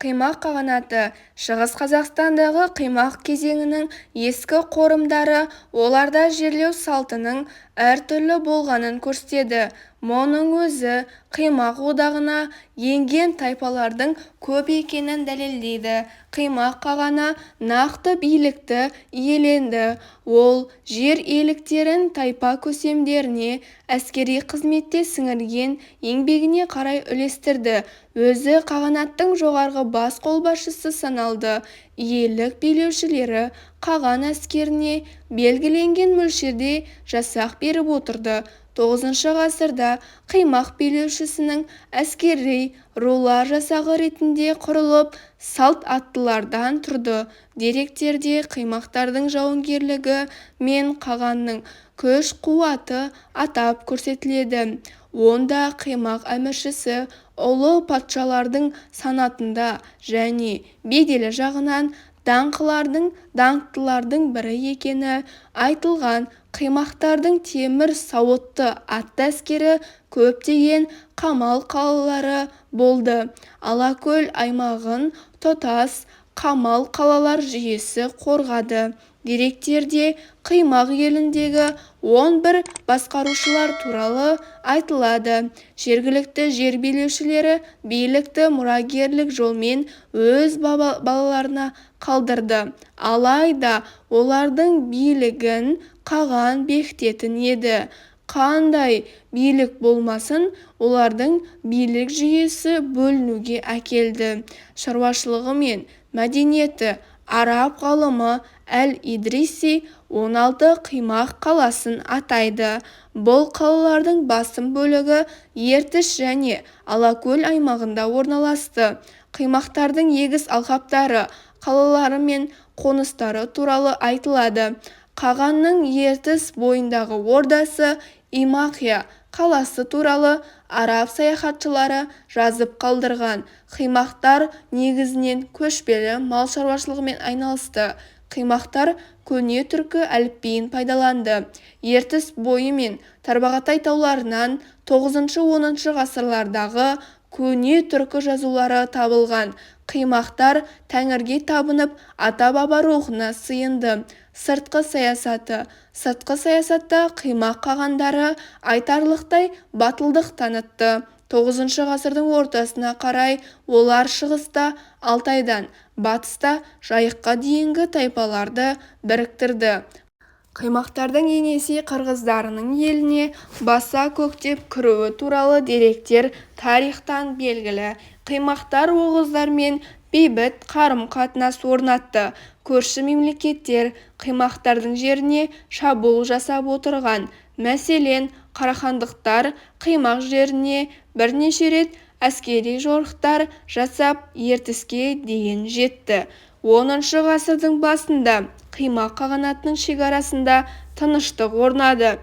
Қимақ қағанаты. Шығыс Қазақстандағы қимақ кезеңінің ескі қорымдары оларда жерлеу салтының әртүрлі болғанын көрсетеді. Мұның өзі қимақ одағына енген тайпалардың көп екенін дәлелдейді. Қимақ қағаны нақты билікті иеленді. Ол жер иеліктерін тайпа көсемдеріне әскери қызметте сіңірген еңбегіне қарай үлестірді. Өзі қағанаттың жоғарғы бас қолбасшысы саналды. Иелік билеушілері қаған әскеріне белгіленген мөлшерде жасақ беріп отырды. 9 ғасырда қимақ билеушісінің әскери рулар жасағы ретінде құрылып, салт аттылардан тұрды. Деректерде қимақтардың жауынгерлігі мен қағанның күш-қуаты атап көрсетіледі. Онда қимақ әміршісі ұлы патшалардың санатында және беделі жағынан даңқтылардың бірі екені айтылған. Қимақтардың темір сауытты атты әскері, көптеген қамал қалалары болды. Алакөл аймағын тұтас қамал қалалар жүйесі қорғады. Деректерде қимақ еліндегі 11 басқарушылар туралы айтылады. Жергілікті жер билеушілері билікті мұрагерлік жолмен өз балаларына қалдырды. Алайда олардың билігін қаған бекітетін еді. Қандай билік болмасын, олардың билік жүйесі бөлінуге әкелді. Шаруашылығы мен мәдениеті. Араб ғалымы Әл-Идриси 16 қимақ қаласын атайды. Бұл қалалардың басым бөлігі Ертіс және Алакөл аймағында орналасты. Қимақтардың егіс алқаптары, қалалары мен қоныстары туралы айтылады. Қағанның Ертіс бойындағы ордасы Имақия қаласы туралы араб саяхатшылары жазып қалдырған. Қимақтар негізінен көшпелі мал шаруашылығымен айналысты. Қимақтар көне түркі әліпбиін пайдаланды. Ертіс бойы мен Тарбағатай тауларынан 9-10 ғасырлардағы көне түркі жазулары табылған. Қимақтар тәңірге табынып, ата-баба рухына сыйынды. Сыртқы саясаты. Сыртқы саясатта қимақ қағандары айтарлықтай батылдық танытты. 9 ғасырдың ортасына қарай олар шығыста Алтайдан, батыста Жайыққа дейінгі тайпаларды біріктірді. Қимақтардың Енисей қырғыздарының еліне баса көктеп кіруі туралы деректер тарихтан белгілі. Қимақтар оғыздармен бейбіт қарым-қатынас орнатты. Көрші мемлекеттер қимақтардың жеріне шабуыл жасап отырған. Мәселен, қарахандықтар қимақ жеріне бірнеше рет әскери жорықтар жасап, Ертіске дейін жетті. 10 ғасырдың басында қимақ қағанатының шекарасында тыныштық орнады.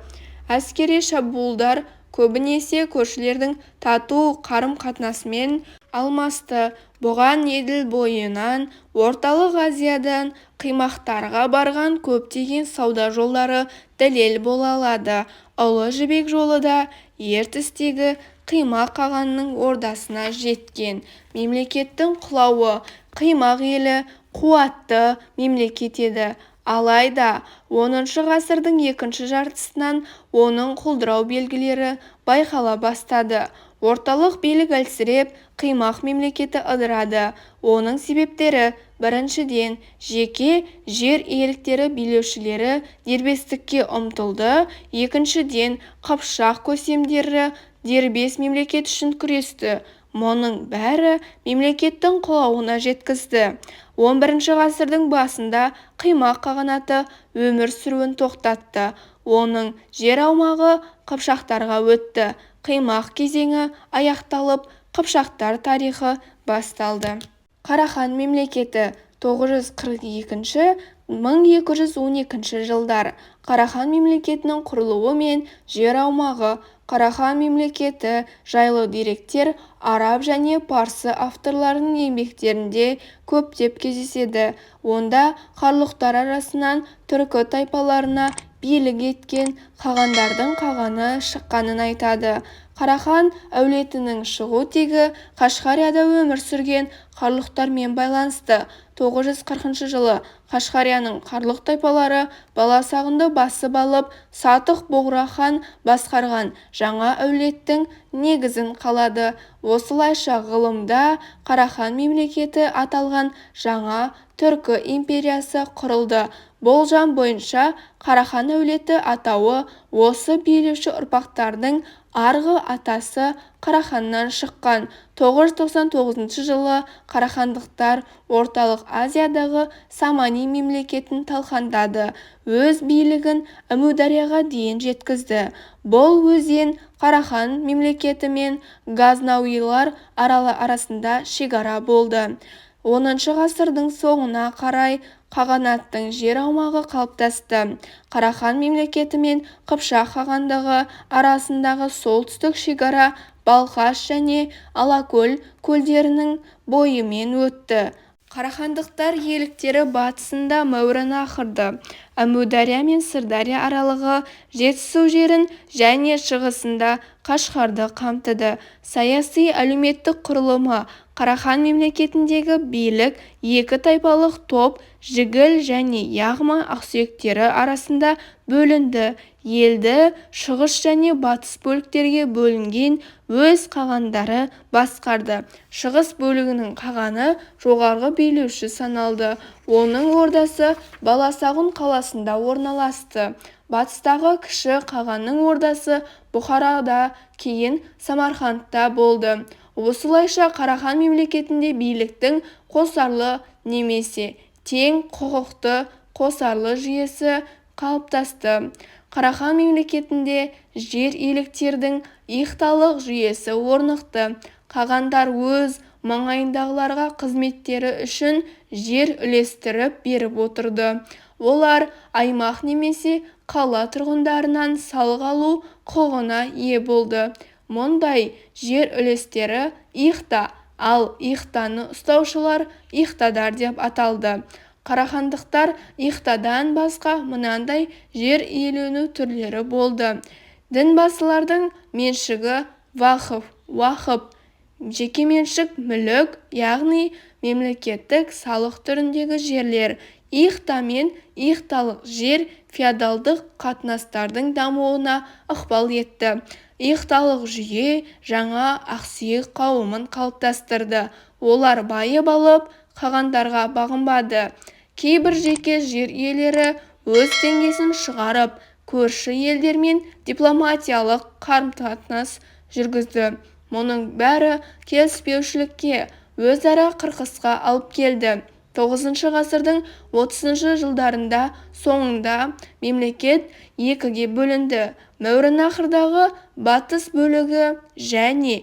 Әскери шабуылдар көбінесе көршілердің тату қарым-қатынасымен алмасты. Бұған Еділ бойынан, Орталық Азиядан қимақтарға барған көптеген сауда жолдары дәлел бола алады. Ұлы жібек жолы да Ертістегі қимақ қағанының ордасына жеткен. Мемлекеттің құлауы. Қимақ елі қуатты мемлекет еді. Алайда 10 ғасырдың екінші жартысынан оның құлдырау белгілері байқала бастады. Орталық билік әлсіреп, қимақ мемлекеті ыдырады. Оның себептері: біріншіден, жеке жер иеліктері билеушілері дербестікке ұмтылды, екіншіден, қыпшақ көсемдері дербес мемлекет үшін күресті. Мұның бәрі мемлекеттің құлауына жеткізді. 11 ғасырдың басында қимақ қағанаты өмір сүруін тоқтатты. Оның жер аумағы қыпшақтарға өтті. Қимақ кезеңі аяқталып, қыпшақтар тарихы басталды. Қарахан мемлекеті 942-1212 жылдар. Қарахан мемлекетінің құрылуы мен жер аумағы. Қарахан мемлекеті жайлы деректер араб және парсы авторларының еңбектерінде көптеп кездеседі. Онда қарлұқтар арасынан түркі тайпаларына билік еткен қағандардың қағаны шыққанын айтады. Қарахан әулетінің шығу тегі Қашқарияда өмір сүрген қарлұқтармен байланысты. 940 жылы Қашқарияның қарлұқ тайпалары Баласағұнды басып алып, Сатық Бұғра хан басқарған жаңа әулеттің негізін қалады. Осылайша ғылымда Қарахан мемлекеті аталған жаңа түркі империясы құрылды. Болжам бойынша, Қарахан әулеті атауы осы билеуші ұрпақтардың арғы атасы Қараханнан шыққан. 999 жылы Қарахандықтар Орталық Азиядағы Самани мемлекетін талқандады, өз билігін Әмударияға дейін жеткізді. Бұл өзен Қарахан мемлекеті мен Газнауилар арасында шекара болды. 10 ғасырдың соңына қарай қағанаттың жер аумағы қалыптасты. Қарахан мемлекеті мен Қыпшақ қағандығы арасындағы солтүстік шекара Балқаш және Алакөл көлдерінің бойымен өтті. Қарахандықтар иеліктері батысында Мәуереннахрды, Әмудария мен Сырдария аралығы, Жетісу жерін және шығысында Қашқарды қамтыды. Саяси-әлеуметтік құрылымы. Қарахан мемлекетіндегі билік екі тайпалық топ жігіл және яғма ақсүйектері арасында бөлінді. Елді шығыс және батыс бөліктерге бөлінген өз қағандары басқарды. Шығыс бөлігінің қағаны жоғарғы билеуші саналды. Оның ордасы Баласағұн қаласында орналасты. Батыстағы кіші қағанның ордасы Бұхарада, кейін Самарқандта болды. Осылайша Қарахан мемлекетінде биліктің қосарлы немесе тең құқықты қосарлы жүйесі қалыптасты. Қарахан мемлекетінде жер иеліктердің иқталық жүйесі орнықты. Қағандар өз маңайындағыларға қызметтері үшін жер үлестіріп беріп отырды. Олар аймақ немесе қала тұрғындарынан салық алу құқығына ие болды. Мұндай жер үлестері иқта, ал иқтаны ұстаушылар иқтадар деп аталды. Қарахандықтар иқтадан басқа мынандай жер иелену түрлері болды. Дінбасылардың меншігі вақыф, уақып, жекеменшік мүлік, яғни мемлекеттік салық түріндегі жерлер. Иқта мен иқталық жер феодалдық қатынастардың дамуына ықпал етті. Иқталық жүйе жаңа ақсүйек қауымын қалыптастырды. Олар байып алып, қағандарға бағынбады. Кейбір жеке жер иелері өз теңгесін шығарып, көрші елдермен дипломатиялық қарым-қатынас жүргізді. Мұның бәрі келіспеушілікке, өзара қырқысқа алып келді. 9 ғасырдың 30 жылдарында соңында мемлекет екіге бөлінді. Мәуереннахрдағы батыс бөлігі және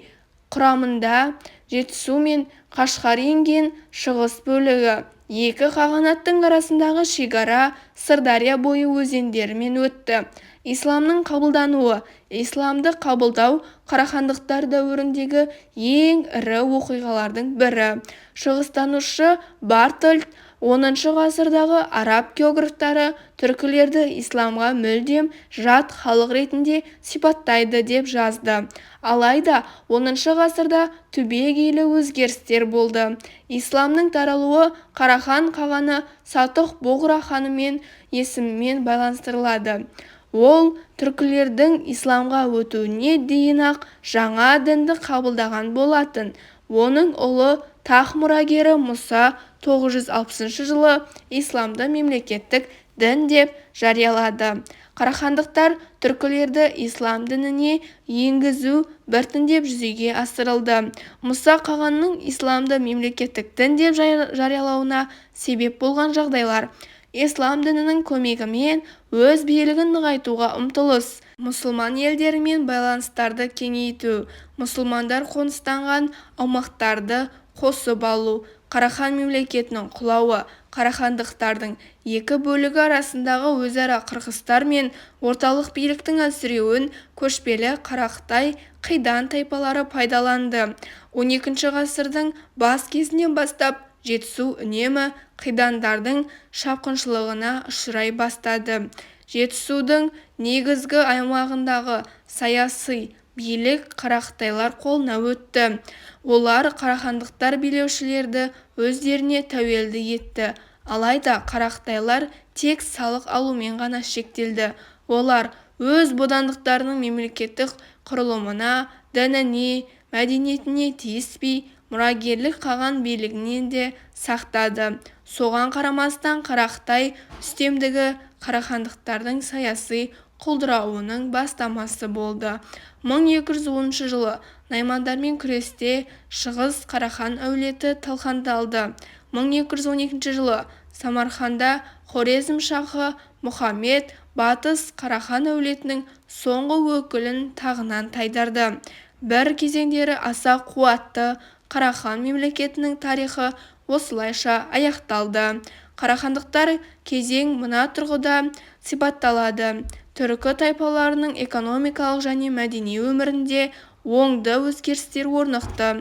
құрамында Жетісу мен Қашқар енген шығыс бөлігі. Екі қағанаттың арасындағы шекара Сырдария бойы өзендерімен өтті. Исламның қабылдануы. Исламды қабылдау Қарахандықтар дәуіріндегі ең ірі оқиғалардың бірі. Шығыстанушы Бартольд 10 ғасырдағы араб географтары түркілерді исламға мүлдем жат халық ретінде сипаттайды деп жазды. Алайда 10 ғасырда түбегейлі өзгерістер болды. Исламның таралуы Қарахан қағаны Сатық Бұғра ханымен есімімен байланыстырылады. Ол түркілердің исламға өтуіне дейін-ақ жаңа дінді қабылдаған болатын. Оның ұлы тақ мұрагері Мұса 960 жылы исламды мемлекеттік дін деп жариялады. Қарахандықтар түркілерді ислам дініне енгізу біртіндеп жүзеге асырылды. Мұса қағанның исламды мемлекеттік дін деп жариялауына себеп болған жағдайлар: Ислам дінінің көмегімен өз билігін нығайтуға ұмтылыс, мұсылман елдерімен байланыстарды кеңейту, мұсылмандар қоныстанған аумақтарды қосып алу, Қарахан мемлекетінің құлауы. Қарахандықтардың екі бөлігі арасындағы өзара қырқыстар мен орталық биліктің әлсіреуін көшпелі Қарақытай, Қидан тайпалары пайдаланды. 12 ғасырдың бас кезінен бастап Жетісу үнемі қидандардың шапқыншылығына ұшырай бастады. Жетісудың негізгі аймағындағы саяси Билік қарақытайлар қолына өтті. Олар қарахандықтар билеушілерді өздеріне тәуелді етті. Алайда қарақытайлар тек салық алумен ғана шектелді. Олар өз бодандықтарының мемлекеттік құрылымына, дініне, мәдениетіне тиіспей, мұрагерлік қаған билігінен де сақтады. Соған қарамастан Қарақытай үстемдігі қарахандықтардың саяси құлдырауының бастамасы болды. 1210 жылы наймандармен күресте Шығыс Қарахан әулеті талқандалды. 1212 жылы Самарқанда Хорезм шахы Мұхаммед Батыс Қарахан әулетінің соңғы өкілін тағынан тайдырды. Бір кезеңдері аса қуатты Қарахан мемлекетінің тарихы осылайша аяқталды. Қарахандықтар кезең мына тұрғыда сипатталады. Түркі тайпаларының экономикалық және мәдени өмірінде оңды өзгерістер орнықты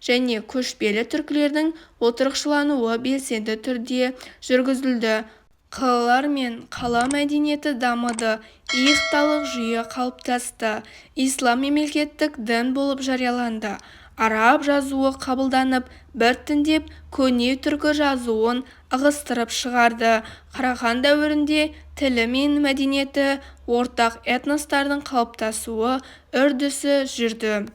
және көшпелі түркілердің отырықшылануы белсенді түрде жүргізілді. Қалалар мен қала мәдениеті дамыды, иықталық жүйе қалыптасты. Ислам мемлекеттік дін болып жарияланды. Араб жазуы қабылданып, біртіндеп көне түркі жазуын ығыстырып шығарды. Қарахан дәуірінде тілі мен мәдениеті ортақ этностардың қалыптасуы үрдісі жүрді.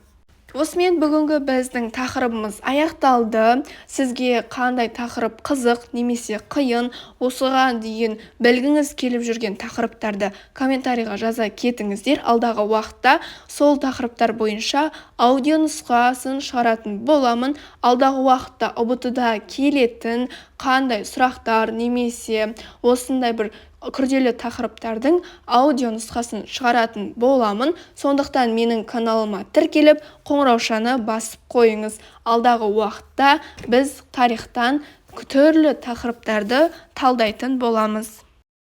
Осымен бүгінгі біздің тақырыбымыз аяқталды. Сізге қандай тақырып қызық немесе қиын, осыған дейін білгіңіз келіп жүрген тақырыптарды комментарийға жаза кетіңіздер. Алдағы уақытта сол тақырыптар бойынша аудио нұсқасын шығаратын боламын. Алдағы уақытта ҰБТ-да келетін қандай сұрақтар немесе осындай бір күрделі тақырыптардың аудио нұсқасын шығаратын боламын. Сондықтан менің каналыма тіркеліп, қоңыраушаны басып қойыңыз. Алдағы уақытта біз тарихтан түрлі тақырыптарды талдайтын боламыз.